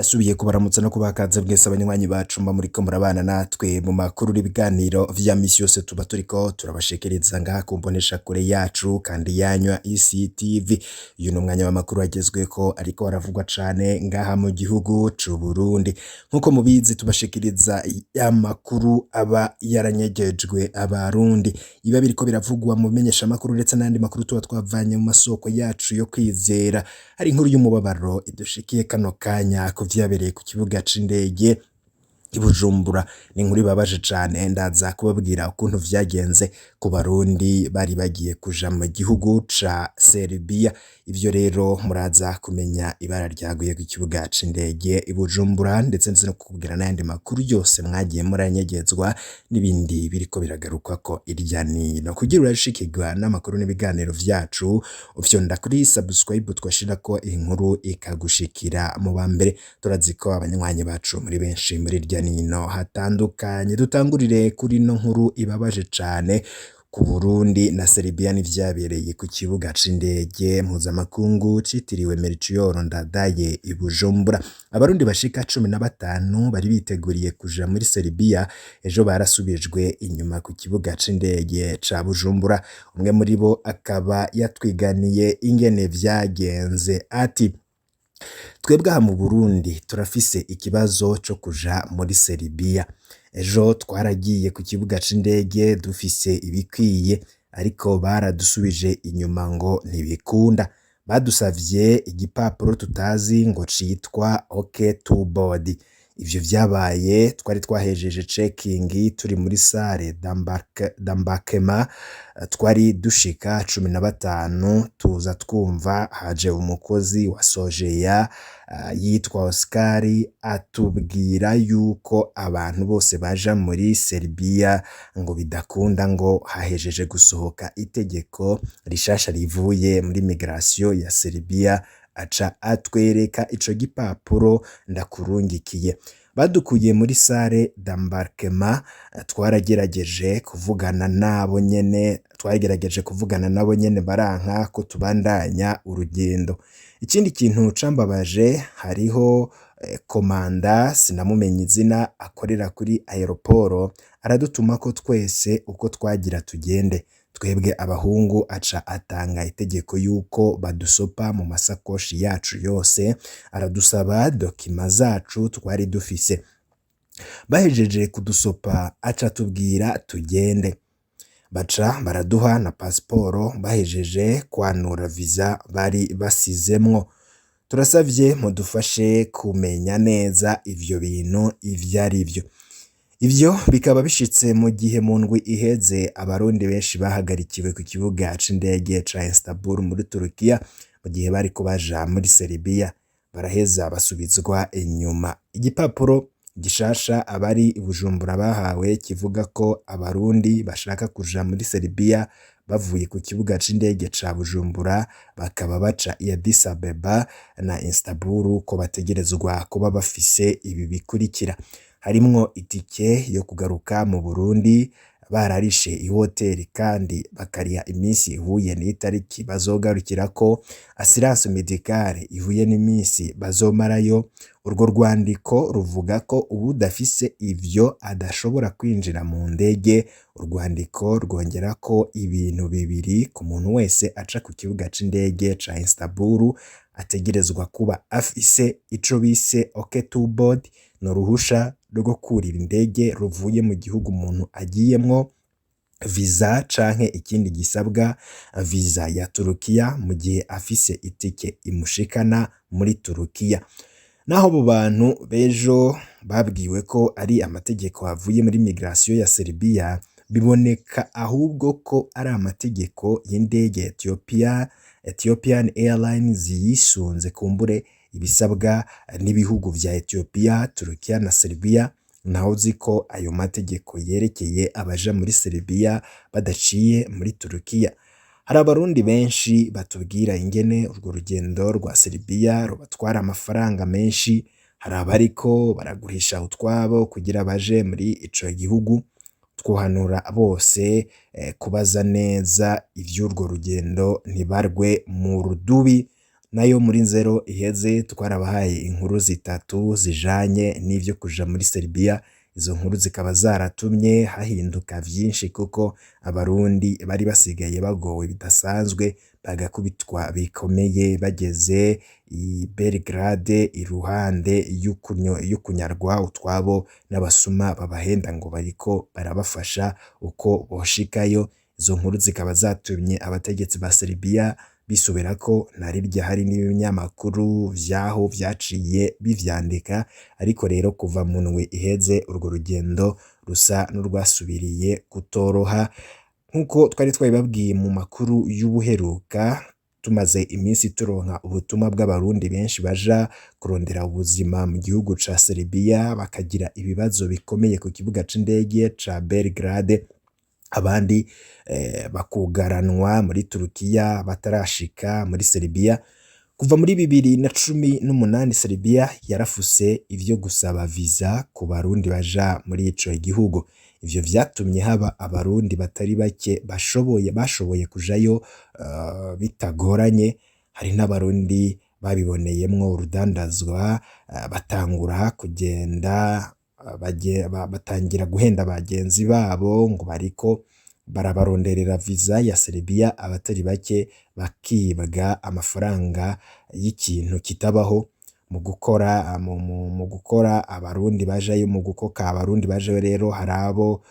Ndasubiye kubaramutsa no kubakaza mwese abanywanyi bacu mba muriko murabana natwe mu makuru n'ibiganiro vya misi yose tuba turiko turabashekereza ngaha ku mboneshakure yacu kandi yanywa ECTV. Uyu ni umwanya w'amakuru agezweko ariko aravugwa cane ngaha mu gihugu c'u Burundi. Nk'uko mubizi, tubashikiriza amakuru aba yaranyegejwe abarundi, biba biriko biravugwa mu menyeshamakuru ndetse n'ayandi makuru tuba twavanye mu masoko yacu yo kwizera. Hari inkuru y'umubabaro idushikiye kano kanya ku vyabereye ku kibuga c'indege i Bujumbura. Ni inkuru ibabaje cane, ndaza kubabwira ukuntu vyagenze ku barundi bari bagiye kuja mu gihugu ca Serbia. Ivyo rero muraza kumenya ibara ryaguye ku kibuga c'indege i Bujumbura, ndetse nzi no kukubwira n'ayandi makuru yose mwagiye muranyegezwa n'ibindi biriko biragarukwako irya nino. Kugira urashikirwa n'amakuru n'ibiganiro vyacu, ufyonda kuri subscribe, twashirako inkuru ikagushikira mu ba mbere. Turazi ko abanywanyi bacu muri benshi muri irya nino hatandukanye. Dutangurire kuri ino nkuru ibabaje cane ku Burundi na Serbia n'ivyabereye ku kibuga c'indege mpuzamakungu citiriwe Melchior Ndadaye i Bujumbura. Abarundi bashika 15 bari biteguriye kuja muri Serbia ejo barasubijwe inyuma ku kibuga c'indege ca Bujumbura. Umwe muri bo akaba yatwiganiye ingene vyagenze, ati: "Twebwe aha mu Burundi turafise ikibazo co kuja muri Serbia. Ejo twaragiye ku kibuga c'indege dufise ibikwiye, ariko baradusubije inyuma ngo ntibikunda. Badusavye igipapuro tutazi ngo citwa OK to board. Ivyo vyabaye twari twahejeje checking, turi muri salle d'embarquement, twari dushika 15, tuza twumva haje umukozi wa Sogea yitwa Oscar, atubwira yuko abantu bose baja muri Serbia ngo bidakunda, ngo hahejeje gusohoka itegeko rishasha rivuye muri migration ya Serbia. Aca atwereka ico gipapuro ndakurungikiye. Badukuye muri salle d'embarquement, twaragerageje kuvugana nabo nyene, twagerageje kuvugana nabo nyene baranka ko tubandanya urugendo. Ikindi kintu cambabaje, hariho komanda, sinamumenye izina, akorera kuri aéroport, aradutuma ko twese uko twagira tugende, twebwe abahungu, aca atanga itegeko yuko badusopa mu masakoshi yacu yose, aradusaba documents zacu twari dufise. Bahejeje kudusopa, aca atubwira tugende, baca baraduha na pasiporo bahejeje kwanura visa bari basizemwo. Turasavye mudufashe kumenya neza ivyo bintu ivyo arivyo." Ivyo bikaba bishitse mu gihe mu ndwi iheze abarundi benshi bahagarikiwe ku kibuga c'indege ca Istanbul muri Turukiya mu gihe bariko baja muri Serbia, baraheza basubizwa inyuma. Igipapuro gishasha abari i Bujumbura bahawe kivuga ko abarundi bashaka kuja muri Serbia bavuye ku kibuga c'indege ca Bujumbura bakaba baca i Addis Abeba na Istanbul, ko bategerezwa kuba bafise ibi bikurikira: harimwo itike yo kugaruka mu Burundi, bararishe ihoteli kandi bakariha iminsi ihuye n'itariki bazogarukirako, assurance médicale ihuye n'iminsi bazomarayo. Urwo rwandiko ruvuga ko uwudafise ivyo adashobora kwinjira mu ndege. Urwandiko rwongerako ibintu bibiri ku muntu wese aca ku kibuga c'indege ca Istanbul ategerezwa kuba afise: ico bise OK to board, ni uruhusha rwo kurira indege ruvuye mu gihugu umuntu agiyemwo, visa canke ikindi gisabwa, visa ya Turukiya mu gihe afise itike imushikana muri Turukiya. Naho abo bantu b'ejo babwiwe ko ari amategeko avuye muri migration ya Serbia, biboneka ahubwo ko ari amategeko y'indege Ethiopia, Ethiopian Airlines, yisunze kumbure ibisabwa n'ibihugu vya Ethiopia, Turukiya na Serbia. Naho uzi ko ayo mategeko yerekeye abaja muri Serbia badaciye muri Turukiya. Hari abarundi benshi batubwira ingene urwo rugendo rwa Serbia rubatwara amafaranga menshi. Hari abariko baragurisha utwabo kugira baje muri ico gihugu. Twohanura bose kubaza neza ivy'urwo rugendo, ntibarwe mu rudubi. Nayo muri nzero iheze twarabahaye inkuru zitatu zijanye n'ivyo kuja muri Serbia. Izo nkuru zikaba zaratumye hahinduka vyinshi kuko abarundi bari basigaye bagowe bidasanzwe, bagakubitwa bikomeye bageze i Belgrade iruhande y'ukunyarwa utwabo n'abasuma babahenda ngo bariko barabafasha uko boshikayo. Izo nkuru zikaba zatumye abategetsi ba Serbia bisubirako, na rirya hari n'ibinyamakuru vyaho vyaciye bivyandika. Ariko rero kuva mu ndwi iheze urwo rugendo rusa n'urwasubiriye kutoroha, nk'uko twari twabibabwiye mu makuru y'ubuheruka. Tumaze iminsi turonka ubutumwa bw'abarundi benshi baja kurondera ubuzima mu gihugu ca Serbia, bakagira ibibazo bikomeye ku kibuga c'indege ca Belgrade, abandi bakugaranwa muri Turukiya batarashika muri Serbia. Kuva muri 2018 Serbia yarafuse ivyo gusaba visa ku barundi baja muri ico gihugu. Ivyo vyatumye haba abarundi batari bake bashoboye kujayo bitagoranye. Hari n'abarundi babiboneyemwo urudandazwa, batangura kugenda batangira guhenda bagenzi babo ngo bariko barabaronderera visa ya Serbia, abatari bake bakibwa amafaranga y'ikintu kitabaho. Mu gukora abarundi bajayo, mu gukoka abarundi bajayo rero, hari abo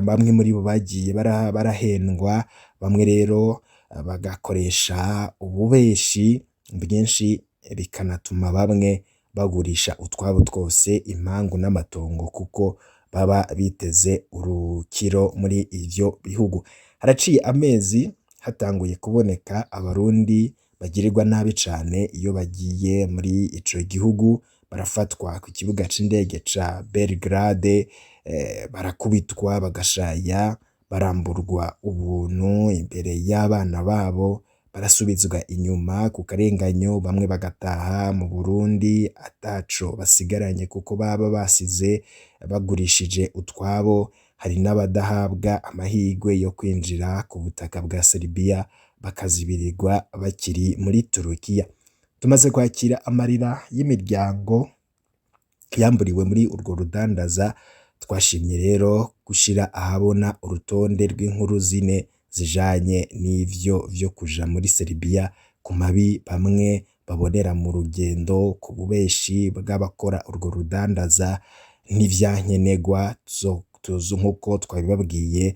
bamwe muri bo bagiye barahendwa, bamwe rero bagakoresha ububeshi bwinshi, bikanatuma bamwe bagurisha utwabo twose, impangu n'amatongo, kuko baba biteze urukiro muri ivyo bihugu. Haraciye amezi hatanguye kuboneka abarundi bagirirwa nabi cane iyo bagiye muri ico gihugu. Barafatwa ku kibuga c'indege ca Belgrade, barakubitwa bagashaya, baramburwa ubuntu imbere y'abana babo, barasubizwa inyuma ku karenganyo, bamwe bagataha mu Burundi ataco basigaranye kuko baba basize bagurishije utwabo. Hari n'abadahabwa amahirwe yo kwinjira ku butaka bwa Serbia, bakazibirirwa bakiri muri Turukiya. Tumaze kwakira amarira y'imiryango yamburiwe muri urwo rudandaza. Twashimye rero gushira ahabona urutonde rw'inkuru zine zijanye n'ivyo vyo kuja muri Serbia, ku mabi bamwe babonera mu rugendo, ku bubeshi bw'abakora urwo rudandaza n'ivyankenerwa tuzi nk'uko twabibabwiye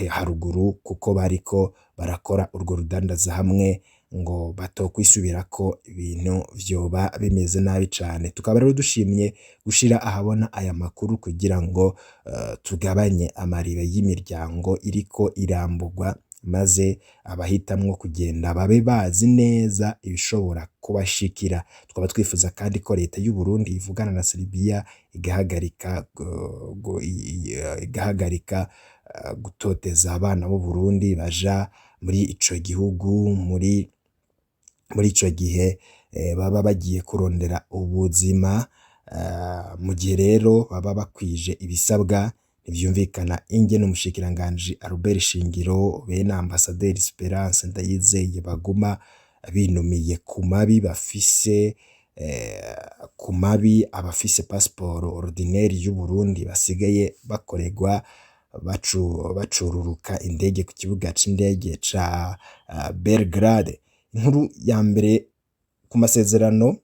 haruguru, kuko bariko barakora urwo rudandaza hamwe ngo batokwisubirako ibintu vyoba bimeze nabi cane. Tukaba rero dushimye gushira ahabona aya makuru kugira ngo tugabanye amarira y'imiryango iriko iramburwa, maze abahitamwo kugenda babe bazi neza ibishobora kubashikira. Tukaba twifuza kandi ko leta y'u Burundi ivugana na Serbia igahagarika gutoteza abana b'u Burundi baja muri ico gihugu muri ico gihe baba bagiye kurondera ubuzima. Mu gihe rero baba bakwije ibisabwa, ntivyumvikana ingene umushikiranganji Albert Shingiro bene Ambasaderi Esperance Ndayizeye baguma binumiye ku mabi bafise, ku mabi abafise pasiporo ordinaire y'u Burundi basigaye bakorerwa bacururuka indege ku kibuga c'indege ca Belgrade. Inkuru ya mbere ku masezerano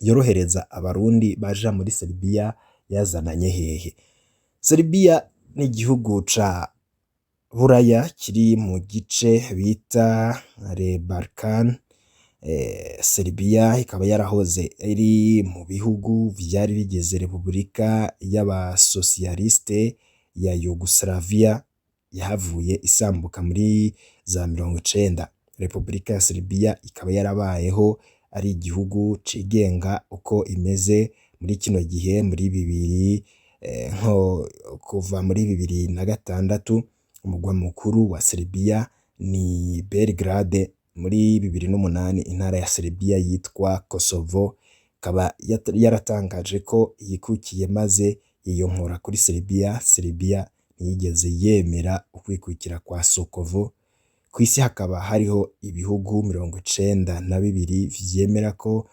yorohereza abarundi baja muri Serbia yazananye hehe? Serbia ni igihugu ca Buraya kiri mu gice bita Les Balkans. Serbia ikaba yarahoze iri mu bihugu vyari bigize Repubulika y'abasosiyaliste ya Yugoslavia, yahavuye isambuka muri za 90. Repubulika ya Serbia ikaba yarabayeho ari igihugu cigenga uko imeze muri kino gihe muri bibiri nko kuva muri 2006. Umugwa mukuru wa Serbia ni Belgrade. Muri 2008 intara ya Serbia yitwa Kosovo ikaba yaratangaje ko yikukiye, maze yiyonkora kuri Serbia. Serbia ntiyigeze yemera ukwikukira kwa Kosovo. Kw'isi hakaba hariho ibihugu 92 vyemera ko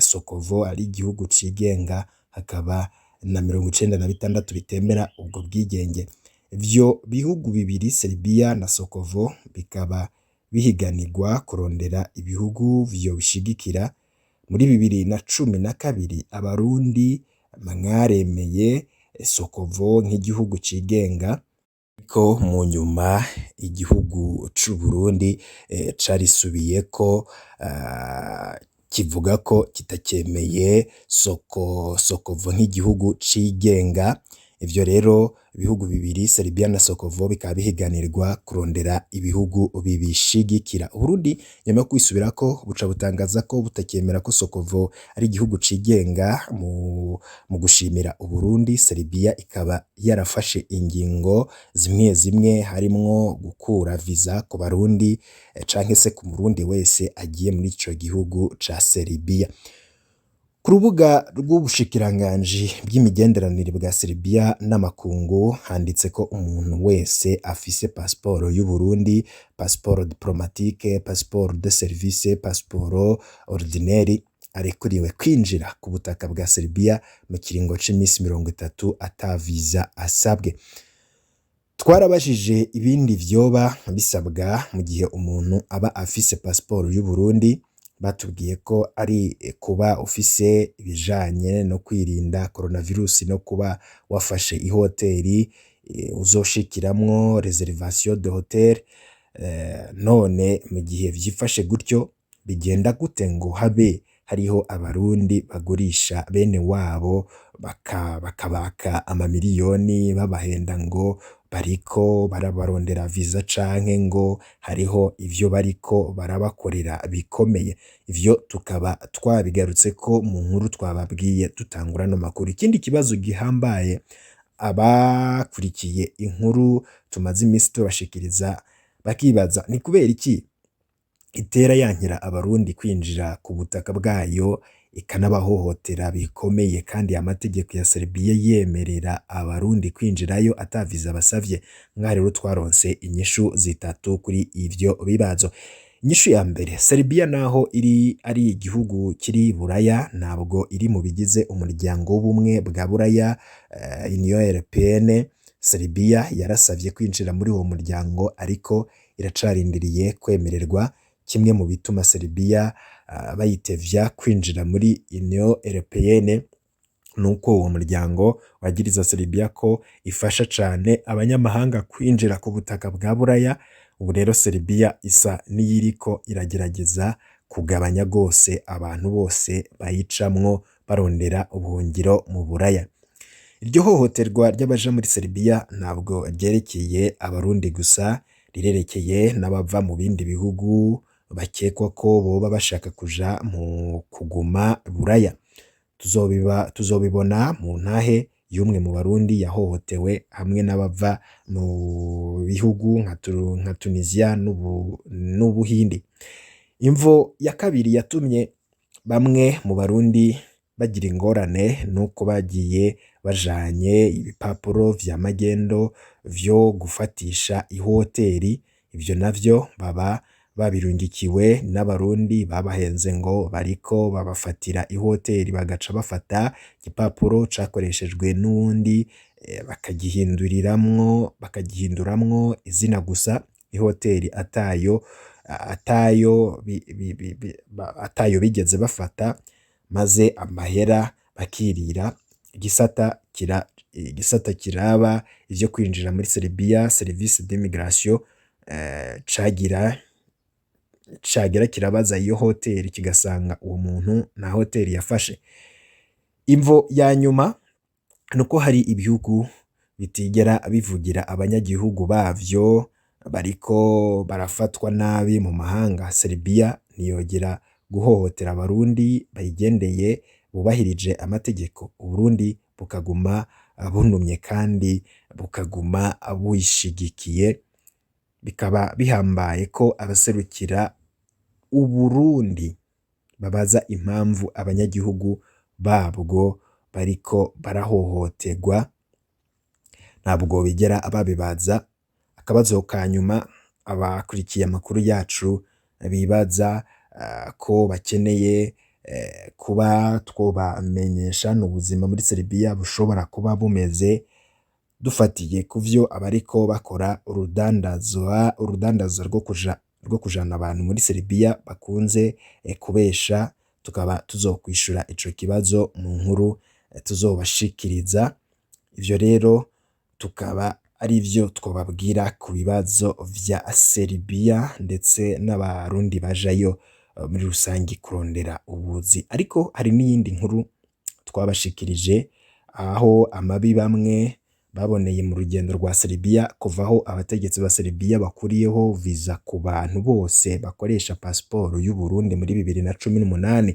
Sokovo ari igihugu cigenga, hakaba na 96 bitemera ubwo bwigenge. Ivyo bihugu bibiri, Serbia na Sokovo, bikaba bihiganirwa kurondera ibihugu vyobishigikira. Muri 2012 Abarundi mwaremeye Sokovo nk'igihugu cigenga, ariko mu nyuma igihugu c'Uburundi carisubiyeko, kivuga ko kitakemeye Sokovo nk'igihugu cigenga. Ivyo rero ibihugu bibiri, Serbia na Sokovo, bikaba bihiganirwa kurondera ibihugu bibishigikira. Uburundi nyuma yo kwisubirako buca butangaza ko butakemera ko Sokovo ari igihugu cigenga. Mu gushimira Uburundi, Serbia ikaba yarafashe ingingo zimwe zimwe, harimwo gukura visa ku Barundi canke se ku Murundi wese agiye muri ico gihugu ca Serbia. Ku rubuga rw'ubushikiranganji bw'imigenderanire bwa Serbia n'amakungu handitse ko umuntu wese afise pasiporo y'Uburundi, passeport diplomatique, passeport de service, passeport ordinaire, arekuriwe kwinjira ku butaka bwa Serbia mu kiringo c'imisi 30 ata visa asabwe. Twarabajije ibindi vyoba bisabwa mu gihe umuntu aba afise pasiporo y'Uburundi, batubwiye ko ari kuba ufise ibijanye no kwirinda coronavirus no kuba wafashe ihoteri uzoshikiramwo, réservation de hôtel. None mu gihe vyifashe gutyo, bigenda gute ngo habe hariho Abarundi bagurisha bene wabo, bakabaka amamiliyoni, babahenda ngo bariko barabarondera visa canke ngo hariho ivyo bariko barabakorera bikomeye? Ivyo tukaba twabigarutseko mu nkuru twababwiye dutangura ano makuru. Ikindi kibazo gihambaye abakurikiye inkuru tumaze imisi tubashikiriza bakibaza ni kubera iki itera yankira Abarundi kwinjira ku butaka bwayo, ikanabahohotera bikomeye, kandi amategeko ya Serbia yemerera Abarundi kwinjirayo ata visa basavye? Ngaha rero twaronse inyishu zitatu kuri ivyo bibazo. Inyishu ya mbere: Serbia naho iri ari igihugu kiri Buraya, ntabwo iri mu bigize umuryango w'ubumwe bwa Buraya, Union Européenne. Serbia yarasavye kwinjira muri uwo muryango, ariko iracarindiriye kwemererwa. Kimwe mu bituma Serbia bayitevya kwinjira muri Union Européenne nuko uwo muryango wagiriza Serbia ko ifasha cane abanyamahanga kwinjira ku butaka bwa Buraya. Ubu rero Serbia isa n'iyiriko iragerageza kugabanya gose abantu bose bayicamwo barondera ubuhungiro mu Buraya. Iryo hohoterwa ry'abaja muri Serbia ntabwo ryerekeye Abarundi gusa, rirerekeye n'abava mu bindi bihugu bakekwa ko boba bashaka kuja mu kuguma Buraya. Tuzobibona mu ntahe y'umwe mu Barundi yahohotewe hamwe n'abava mu bihugu nka Tunisia n'Ubuhindi. Imvo ya kabiri yatumye bamwe mu Barundi bagira ingorane nuko bagiye bajanye ibipapuro vya magendo vyo gufatisha ihoteri. Ivyo navyo baba babirungikiwe n'Abarundi babahenze ngo bariko babafatira ihoteri, bagaca bafata igipapuro cakoreshejwe n'uwundi, bakagihinduramwo izina gusa, ihoteri atayo bigeze bafata, maze amahera bakirira. Igisata kiraba ivyo kwinjira muri Serbia, service d'immigration, cagira cagera kirabaza iyo hoteri, kigasanga uwo muntu nta hoteri yafashe. Imvo ya nyuma nuko hari ibihugu bitigera bivugira abanyagihugu bavyo bariko barafatwa nabi mu mahanga. Serbia ntiyogera guhohotera Abarundi bayigendeye bubahirije amategeko, Uburundi bukaguma bunumye kandi bukaguma buyishigikiye. Bikaba bihambaye ko abaserukira Uburundi babaza impamvu abanyagihugu babwo bariko barahohoterwa, ntabwo bigera babibaza. Akabazo ka nyuma Abakurikiye amakuru yacu bibaza ko bakeneye kuba twobamenyesha n'ubuzima muri Serbia bushobora kuba bumeze, dufatiye kuvyo abariko bakora urudandaza rwo kujana abantu muri Serbia bakunze kubesha. Tukaba tuzokwishura ico kibazo mu nkuru tuzobashikiriza. Ivyo rero tukaba ari vyo twobabwira ku bibazo vya Serbia ndetse n'Abarundi bajayo muri rusangi kurondera ubuzi. Ariko hari n'iyindi nkuru twabashikirije, aho amabi bamwe baboneye mu rugendo rwa Serbia kuva aho abategetsi ba Serbia bakuriyeho visa ku bantu bose bakoresha pasiporo y'u Burundi muri 2018.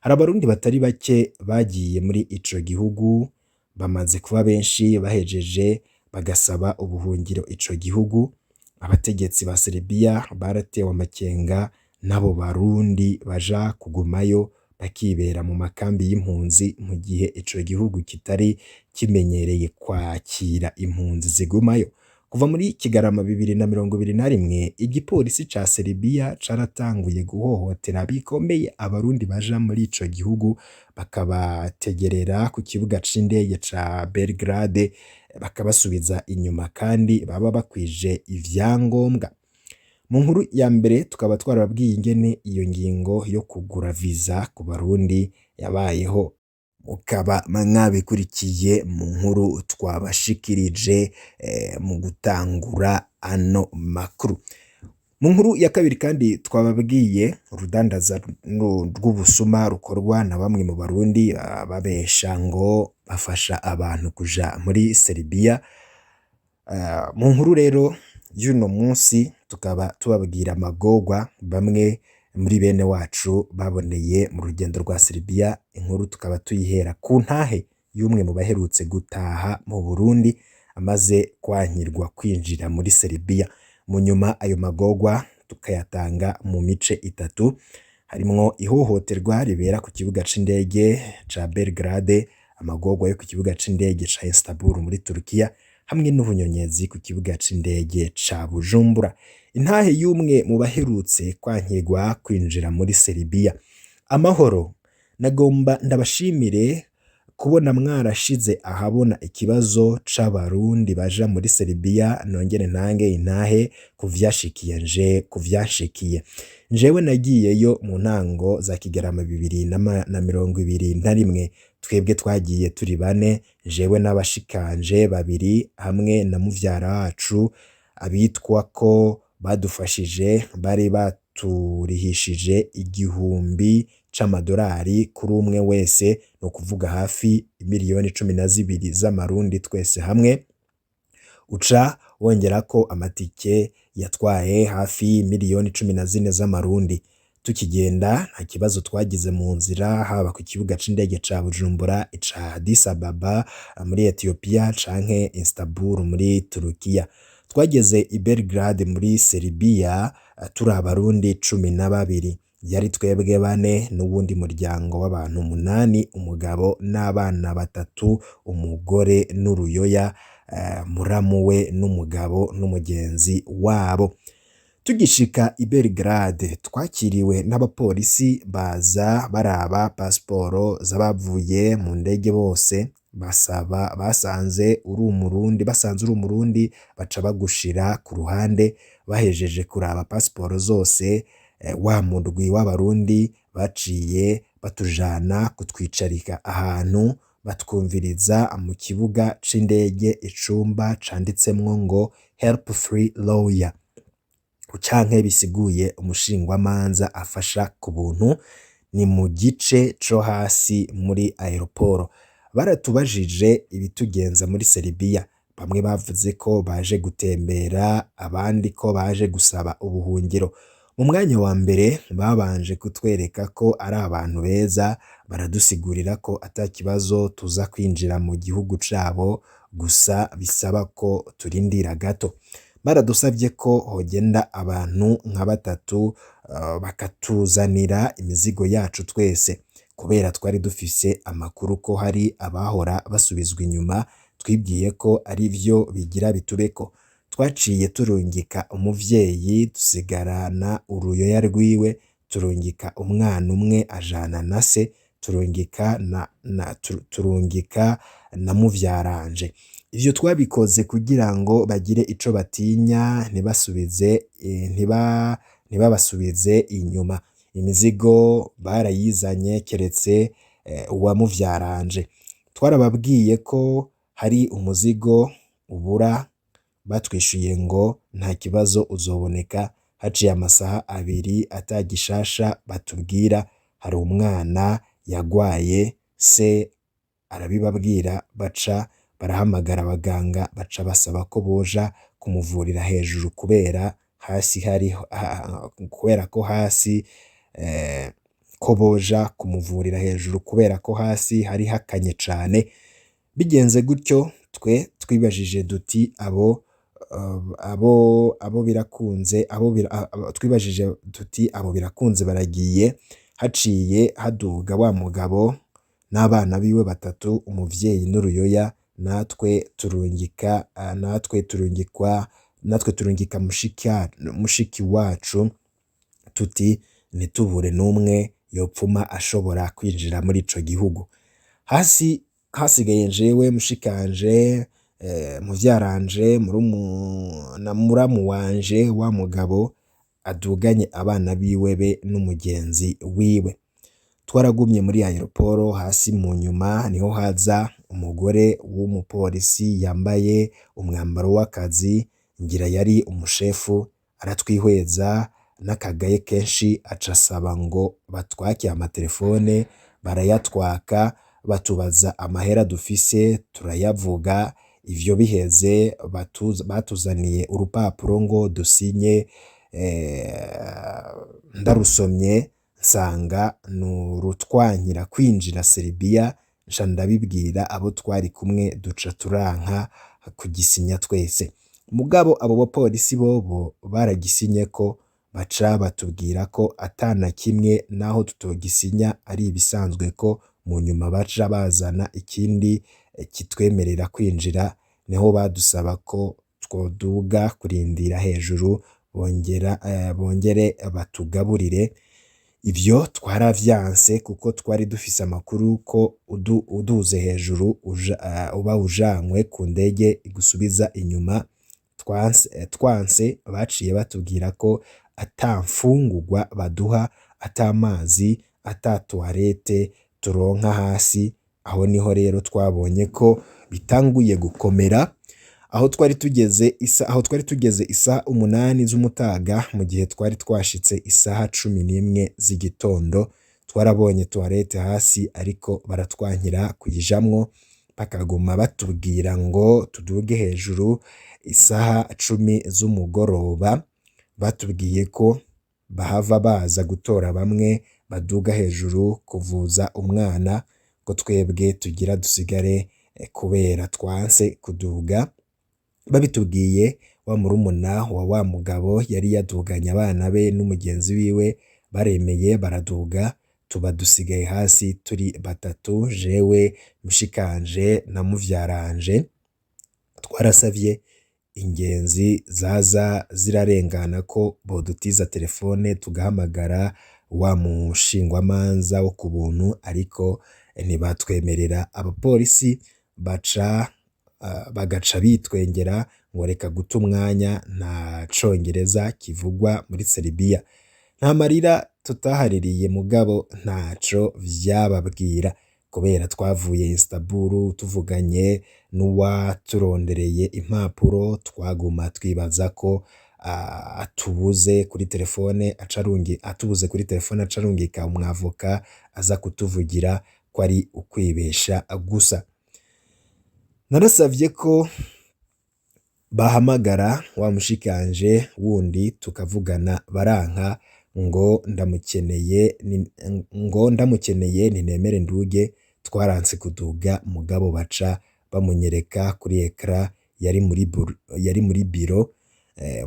Hari Abarundi batari bake bagiye muri ico gihugu, bamaze kuba benshi, bahejeje bagasaba ubuhungiro ico gihugu. Abategetsi ba Serbia baratewe amakenga n'abo Barundi baja kugumayo bakibera mu makambi y'impunzi, mu gihe ico gihugu kitari kimenyereye kwakira impunzi zigumayo. Kuva muri Kigarama 2021, igipolisi ca Serbia caratanguye guhohotera bikomeye Abarundi baja muri ico gihugu, bakabategerera ku kibuga c'indege ca Belgrade, bakabasubiza inyuma kandi baba bakwije ivyangombwa. Mu nkuru ya mbere tukaba twarababwiye ingene iyo ngingo yo kugura visa ku Barundi yabayeho, mukaba mwabikurikiye mu nkuru twabashikirije mu gutangura ano makuru. Mu nkuru ya kabiri kandi twababwiye urudandaza rw'ubusuma rukorwa na bamwe mu Barundi babesha ngo bafasha abantu kuja muri Serbia. Mu nkuru rero y'uno munsi tukaba tubabwira amagorwa bamwe muri bene wacu baboneye mu rugendo rwa Serbia. Inkuru tukaba tuyihera ku ntahe y'umwe mu baherutse gutaha mu Burundi amaze kwankirwa kwinjira muri Serbia. Mu nyuma ayo magorwa tukayatanga mu mice itatu, harimwo ihohoterwa ribera ku kibuga c'indege ca Belgrade, amagorwa yo ku kibuga c'indege ca Istanbul muri Turkiya, hamwe n'ubunyonyezi ku kibuga c'indege ca Bujumbura. Intahe y'umwe mu baherutse kwankirwa kwinjira muri Serbia. Amahoro, nagomba ndabashimire kubona mwarashize ahabona ikibazo c'Abarundi baja muri Serbia, nongere ntange intahe kuvyashikiye njewe. Nagiyeyo mu ntango za Kigarama 2021. Twebwe twagiye turi bane, jewe n'abashikanje babiri hamwe na muvyara wacu. Abitwa ko badufashije bari baturihishije 1000 c'amadolari kuri umwe wese, ni ukuvuga hafi miliyoni 12 z'amarundi twese hamwe. Uca wongerako amatike yatwaye hafi miliyoni 14 z'amarundi. Tukigenda nta kibazo twagize mu nzira, haba ku kibuga c'indege ca Bujumbura, ica Addis Ababa muri Ethiopia canke Istanbul muri Turukiya. Twageze i Belgrade muri Serbia turi Abarundi 12. Yari twebwe bane n'uwundi muryango w'abantu umunani, umugabo n'abana batatu, umugore n'uruyoya, muramu we n'umugabo n'umugenzi wabo. Tugishika i Belgrade twakiriwe n'abapolisi, baza baraba pasiporo z'abavuye mu ndege bose. Basaba basanze uri Umurundi, basanze uri Umurundi baca bagushira ku ruhande. Bahejeje kuraba pasiporo zose, wa murwi w'Abarundi baciye batujana kutwicarika ahantu batwumviriza mu kibuga c'indege, icumba canditsemwo ngo "help free lawyer", canke bisiguye umushingwamanza afasha ku buntu. Ni mu gice co hasi muri aéroport. Baratubajije ibitugenza muri Serbia. Bamwe bavuze ko baje gutembera, abandi ko baje gusaba ubuhungiro. Mu mwanya wa mbere babanje kutwereka ko ari abantu beza, baradusigurira ko ata kibazo tuza kwinjira mu gihugu cabo, gusa bisaba ko turindira gato. Baradusavye ko hogenda abantu nka batatu bakatuzanira imizigo yacu twese. Kubera twari dufise amakuru ko hari abahora basubizwa inyuma, twibwiye ko ari vyo bigira bitubeko. Twaciye turungika umuvyeyi, dusigarana uruyoya rwiwe, turungika umwana umwe ajana na se, turungika na muvyaranje. Ivyo twabikoze kugira ngo bagire ico batinya, ntibasubize ntibabasubize inyuma. Imizigo barayizanye keretse uwamuvyaranje. Twarababwiye ko hari umuzigo ubura, batwishuye ngo nta kibazo uzoboneka. Haciye amasaha 2 ata gishasha batubwira. Hari umwana yagwaye, se arabibabwira, baca barahamagara abaganga, baca basaba ko boja kumuvurira hejuru kubera hasi hari kubera ko hasi ko boja kumuvurira hejuru kubera ko hasi hari hakanye cane. Bigenze gutyo, twe twibajije duti abo abo abo birakunze abo twibajije tuti abo birakunze baragiye. Haciye haduga wa mugabo n'abana biwe batatu, umuvyeyi n'uruyoya, natwe turungika natwe turungikwa natwe turungika mushiki wacu, tuti ntitubure n'umwe yopfuma ashobora kwinjira muri ico gihugu. Hasi hasigaye jewe, mushikanje, muvyaranje, na muramu wanje, wa mugabo aduganye abana biwe be n'umugenzi wiwe. Twaragumye muri aéroport hasi. Mu nyuma niho haza umugore w'umupolisi yambaye umwambaro w'akazi, ngira yari umushefu, aratwihweza n'akagaye kenshi, aca asaba ngo batwake amatelefone, barayatwaka, batubaza amahera dufise, turayavuga. Ivyo biheze, batuzaniye urupapuro ngo dusinye. Ndarusomye nsanga nurutwankira kwinjira Serbia, nca ndabibwira abo twari kumwe, duca turanka kugisinya twese. Mugabo abo bapolisi bobo baragisinye ko, baca batubwira ko atana kimwe naho tutogisinya, ari ibisanzwe, ko mu nyuma baca bazana ikindi kitwemerera kwinjira. Niho badusaba ko twoduga kurindira hejuru, bongera bongere batugaburire. Ivyo twaravyanse kuko twari dufise amakuru ko uduze hejuru uba ujanywe ku ndege igusubiza inyuma. Twanse, baciye batubwira ko ata mfungurwa baduha, ata mazi, ata toilette turonka hasi. Aho niho rero twabonye ko bitanguye gukomera. Aho twari tugeze isaha 8 z'umutaga, mu gihe twari twashitse isaha 11 z'igitondo. Twarabonye toilette hasi, ariko baratwankira kuyijamwo, bakaguma batubwira ngo tuduge hejuru. Isaha 10 z'umugoroba batubwiye ko bahava baza gutora bamwe baduga hejuru kuvuza umwana, ko twebwe tugira dusigare kubera twanse kuduga. Babitubwiye, wa murumuna wa wa mugabo yari yaduganye abana be n'umugenzi wiwe baremeye baraduga, tuba dusigaye hasi turi batatu, jewe, mushikanje na muvyaranje. Twarasavye ingenzi zaza zirarengana ko bodutiza telefone tugahamagara wa mushingwamanza wo ku buntu, ariko ntibatwemerera. Abapolisi baca bagaca bitwengera ngo reka guta umwanya, nta congereza kivugwa muri Serbia. Nta marira tutahaririye, mugabo ntaco vyababwira, kubera twavuye Istanbul tuvuganye n'uwaturondereye impapuro, twaguma twibaza ko atubuze kuri telefone atubuze kuri telefone acarungika umwavoka aza kutuvugira, ko ari ukwibesha gusa. Narasavye ko bahamagara wa mushikanje wundi tukavugana, baranka ngo ndamukeneye, ngo ndamukeneye ntinemere nduge. Twaranse kuduga, mugabo baca bamunyereka kuri écran yari muri biro.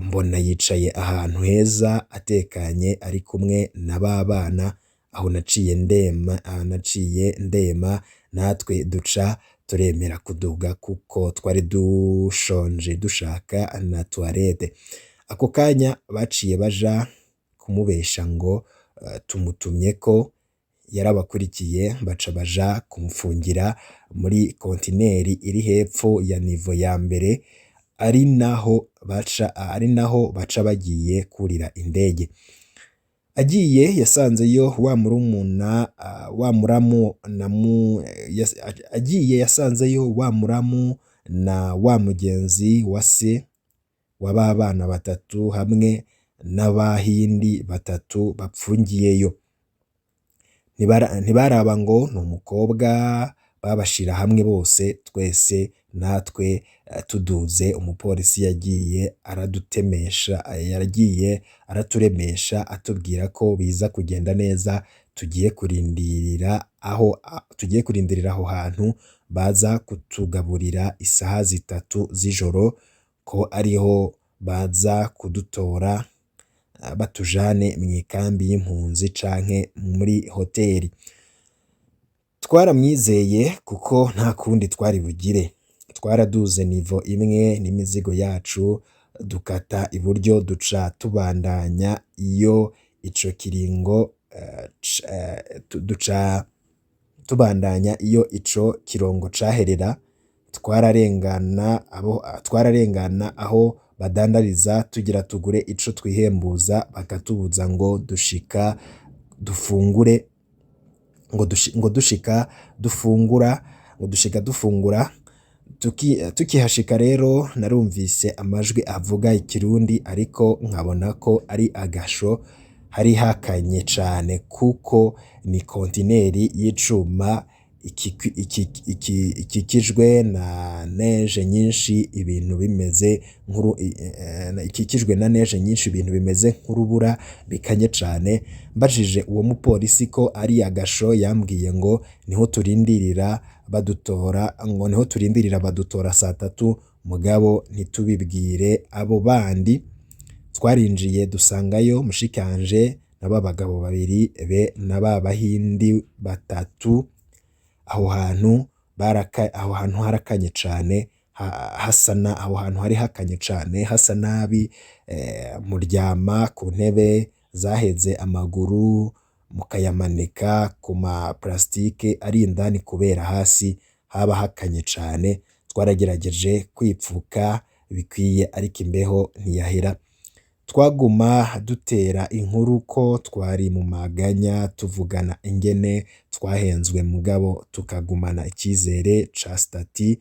Mbona yicaye ahantu heza atekanye, ari kumwe na ba bana. Aho naciye ndema, aho naciye ndema, natwe duca Turemera kuduga kuko twari dushonje dushaka na toilette. Ako kanya baciye baja kumubesha ngo tumutumye ko yarabakurikiye, baca baja kumufungira muri kontineri iri hepfo ya niveau ya mbere, ari naho baca bagiye kurira indege. Agiye yasanzeyo wa murumuna wa muramu na mu agiye yasanzeyo wa muramu na wa mugenzi wa se wa ba bana batatu hamwe n'Abahindi batatu bapfungiyeyo. Ntibaraba ngo ni umukobwa, babashira hamwe bose. Twese natwe tuduze, umupolisi yagiye aradutemesha, yagiye araturemesha, atubwira ko biza kugenda neza, tugiye kurindirira aho hantu baza kutugaburira isaha 3 z'ijoro, ko ariho baza kudutora batujane mw'ikambi y'impunzi canke muri hoteli. Twaramwizeye kuko nta kundi twari bugire. Twaraduze niveau imwe n'imizigo yacu, dukata iburyo, duca tubandanya iyo ico kiringo duca tubandanya iyo ico kirongo caherera. Twararengana aho badandariza tugira tugure ico twihembuza, bakatubuza ngo dushika dufungure, ngo dushika dufungura. Tukihashika rero narumvise amajwi avuga Ikirundi, ariko nkabona ko ari agasho. Hari hakanye cane kuko ni kontineri y'icuma ikikijwe na neige nyinshi, ibintu bimeze nkuru ikikijwe na neige nyinshi, ibintu bimeze nk'urubura, bikanye cane. Mbajije uwo mupolisi ko ari agasho, yambwiye ngo niho turindirira badutora, ngo niho turindirira badutora saa 3, mugabo ntitubibwire abo bandi. Twarinjiye dusangayo mushikanje na ba bagabo babiri be na ba Bahindi batatu. Aho hantu harakanye cane, hasa na aho hantu hari hakanye cane, hasa nabi. Muryama ku ntebe zaheze amaguru, mukayamanika ku ma plastique ari indani kubera hasi haba hakanye cane. Twaragerageje kwipfuka bikwiye, ariko imbeho ntiyahera. Twaguma dutera inkuru ko twari mu maganya, tuvugana ingene twahenzwe, mugabo tukagumana icizere ca stati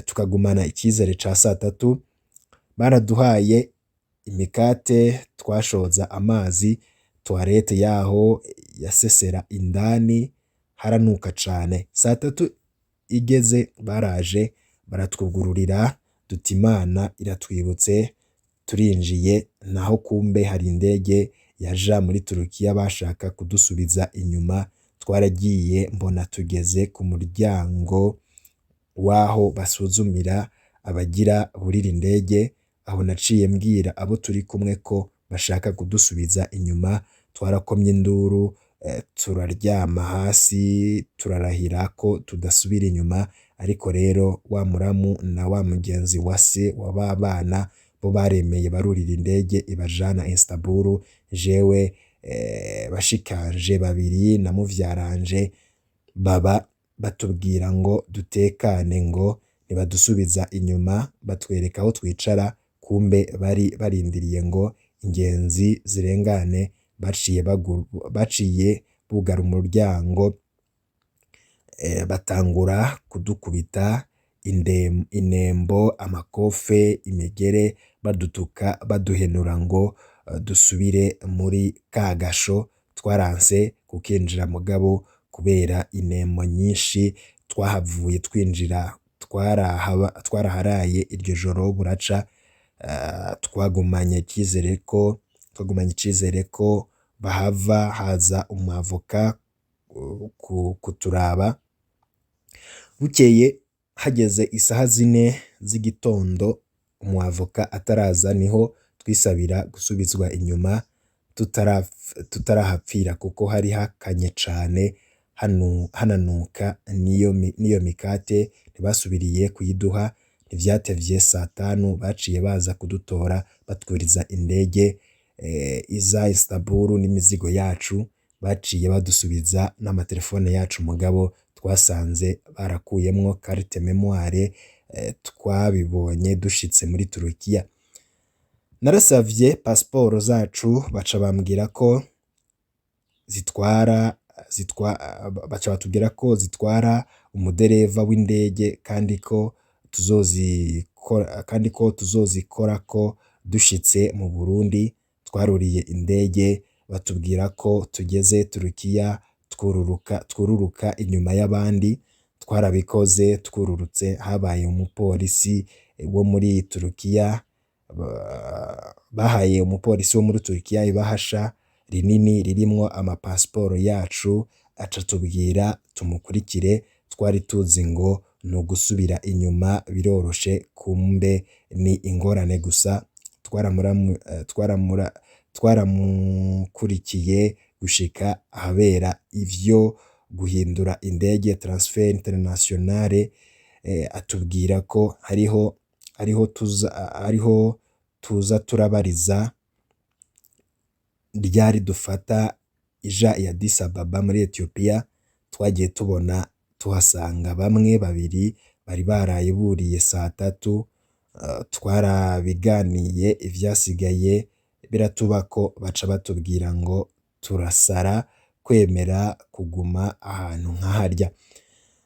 tukagumana icizere ca saa 3. Baraduhaye imikate, twashoza amazi. Toilette yaho yasesera indani, haranuka cane. Saa 3 igeze baraje baratwugururira, duti Imana iratwibutse, turinjiye. Naho kumbe hari indege yaja muri Turukiya, bashaka kudusubiza inyuma. Twaragiye, mbona tugeze ku muryango w'aho basuzumira abagira burira indege. Aho naciye mbwira abo turi kumwe ko bashaka kudusubiza inyuma. Twarakomye induru, turaryama hasi, turarahira ko tudasubira inyuma. Ariko rero wa muramu na wa mugenzi wa se wa ba bana bo baremeye, barurira indege ibajana Istanbul. Jewe, bashikanje babiri na muvyaranje baba batubwira ngo dutekane, ngo ntibadusubiza inyuma, batwereka aho twicara. Kumbe bari barindiriye ngo ingenzi zirengane, baciye bugara umuryango, batangura kudukubita inembo, amakofe, imigere, badutuka, baduhenura ngo dusubire muri ka gasho. Twaranse kukinjira, mugabo kubera inembo nyinshi twahavuye twinjira. Twaraharaye iryo joro buraca. Twagumanye icizere ko bahava haza umwavoka kuturaba. Bukeye hageze isaha 4 z'igitondo, umwavoka ataraza, niho twisabira gusubizwa inyuma tutarahapfira, kuko hari hakanye cane, hananuka n'iyo mikate. Ntibasubiriye kuyiduha. Ntivyatevye, satanu baciye baza kudutora, batwuriza indege iza Istanbul n'imizigo yacu. Baciye badusubiza n'amatelefone yacu, mugabo twasanze barakuyemwo carte mémoire. Twabibonye dushitse muri Turukiya. Narasavye pasiporo zacu, baca bambwira ko zitwara zitwa baca batubwira ko zitwara umudereva w'indege, kandi ko tuzozikorako dushitse mu Burundi. Twaruriye indege, batubwira ko tugeze Turukiya twururuka inyuma y'abandi. Twarabikoze. Twururutse, habaye umupolisi wo muri Turukiya, bahaye umupolisi wo muri Turukiya ibahasha rinini ririmwo amapasiporo yacu, aca tubwira tumukurikire. Twari tuzi ngo ni ugusubira inyuma biroroshe, kumbe ni ingorane gusa. Twaramukurikiye gushika ahabera ivyo guhindura indege, transfert internationale. Atubwira ko hariho tuza turabariza ryari dufata ija i Addis Ababa muri Ethiopia. Twagiye tubona tuhasanga bamwe babiri bari baraye buriye 3:00. Twarabiganiye, ivyasigaye biratubako, baca batubwira ngo turasara kwemera kuguma ahantu nkaharya.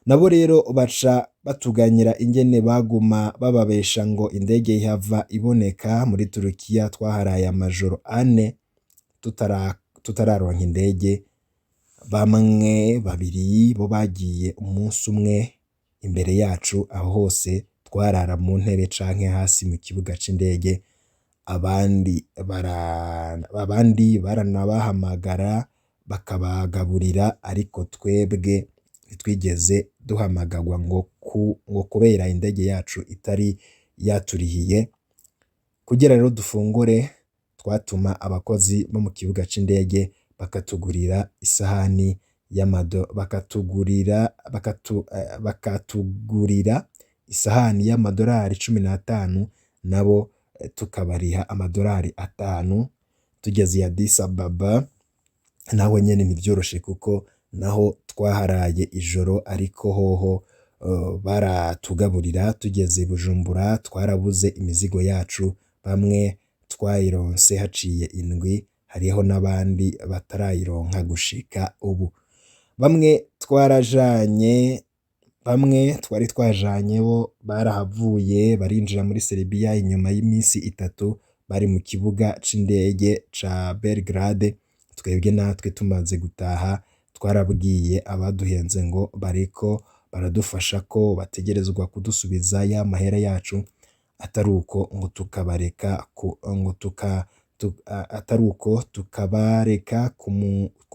Nabo rero baca batuganyira ingene baguma bababesha ngo indege ihava iboneka muri Turukiya. Twaharaye amajoro 4 tutararonka indege. Bamwe babiri bo bagiye umunsi umwe imbere yacu. Aho hose twarara mu ntebe canke hasi mu kibuga c'indege. Abandi baranabahamagara bakabagaburira, ariko twebwe ntitwigeze duhamagarwa ngo kubera indege yacu itari yaturihiye. Kugira rero dufungure, twatuma abakozi bo mu kibuga c'indege bakatugurira isahani y'amado bakatugurira bakatu, bakatugurira isahani y'amadolari 15, nabo tukabariha amadolari 5. Tugeze i Addis Ababa naho nyene ntivyoroshe, kuko naho twaharaye ijoro, ariko hoho baratugaburira. Tugeze i Bujumbura twarabuze imizigo yacu. Bamwe twayironse haciye indwi, hariho n'abandi batarayironka gushika ubu. Bamwe twari twajanye bo barahavuye barinjira muri Serbia. Inyuma y'imisi 3 bari mu kibuga c'indege ca Belgrade. Twebwe natwe tumaze gutaha, twarabwiye abaduhenze ngo bariko baradufasha ko bategerezwa kudusubiza ya mahera yacu, atari uko ngo tukabareka ku, ngo tuka tu, atari uko tukabareka ku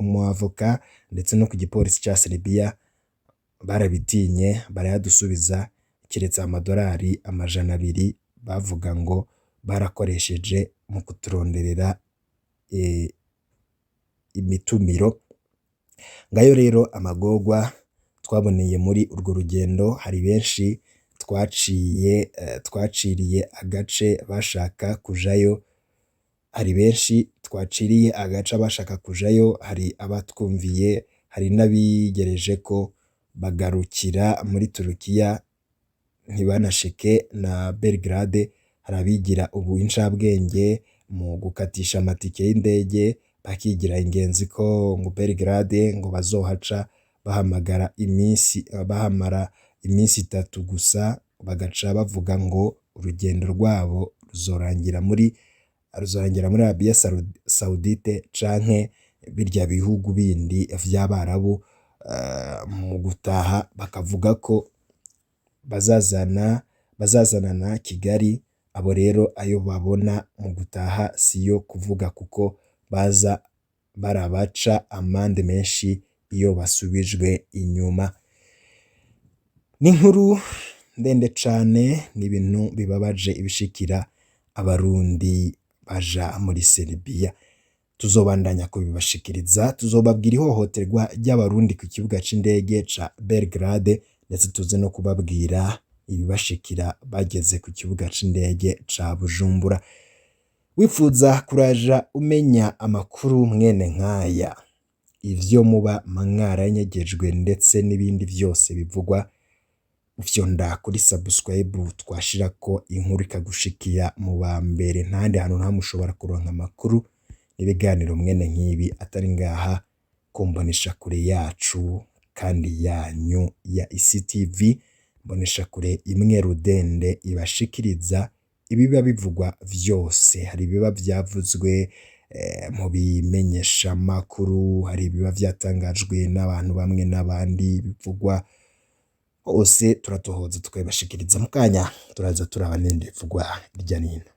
mu avocat ndetse no ku gipolisi ca Serbia. Barabitinye, barayadusubiza, kiretse amadolari 200 bavuga ngo barakoresheje mu kuturonderera imitumiro. Ngayo rero amagorwa twaboneye muri urwo rugendo. Hari benshi twaciriye agace bashaka kujayo, hari benshi twaciriye agace bashaka kujayo. Hari abatwumviye, hari n'abigereje ko bagarukira muri Turukiya, ntibanashike na Belgrade. Hari abigira ubu incabwenge mu gukatisha amatike y'indege, bakigira ingenzi ko ngo Belgrade ngo bazohaca bahamagara iminsi bahamara iminsi 3 gusa, bagaca bavuga ngo urugendo rwabo ruzorangira muri Arabia Saoudite canke birya bihugu bindi vy'Abarabu. Mu gutaha bakavuga ko bazazanana Kigali. Abo rero ayo babona mu gutaha siyo kuvuga, kuko baza barabaca amande menshi iyo basubijwe inyuma. N'inkuru ndende cane, n'ibintu bibabaje ibishikira Abarundi baja muri Serbia. Tuzobandanya kubibashikiriza, tuzobabwira ihohoterwa ry'Abarundi ku kibuga c'indege ca Belgrade. Ndetse tuze no kubabwira ibibashikira bageze ku kibuga c'indege ca Bujumbura. Wifuza kuraja umenya amakuru mwene nkaya, ivyo muba mwaranyegejwe ndetse n'ibindi vyose bivugwa, ufyonda kuri subscribe, twashirako inkuru ikagushikira mu ba mbere. Ntahandi hantu ntamwe ushobora kuronka amakuru n'ibiganiro mwene nk'ibi atari ngaha ku mboneshakure yacu kandi yanyu ya ICTV, mboneshakure imwe rudende ibashikiriza ibiba bivugwa vyose. Hari ibiba vyavuzwe mu bimenyeshamakuru, hari ibiba vyatangajwe n'abantu bamwe n'abandi, bivugwa hose turatohoza tukabibashikiriza. Mu kanya turaza turaba n'ibindi bivugwa hirya n'ino.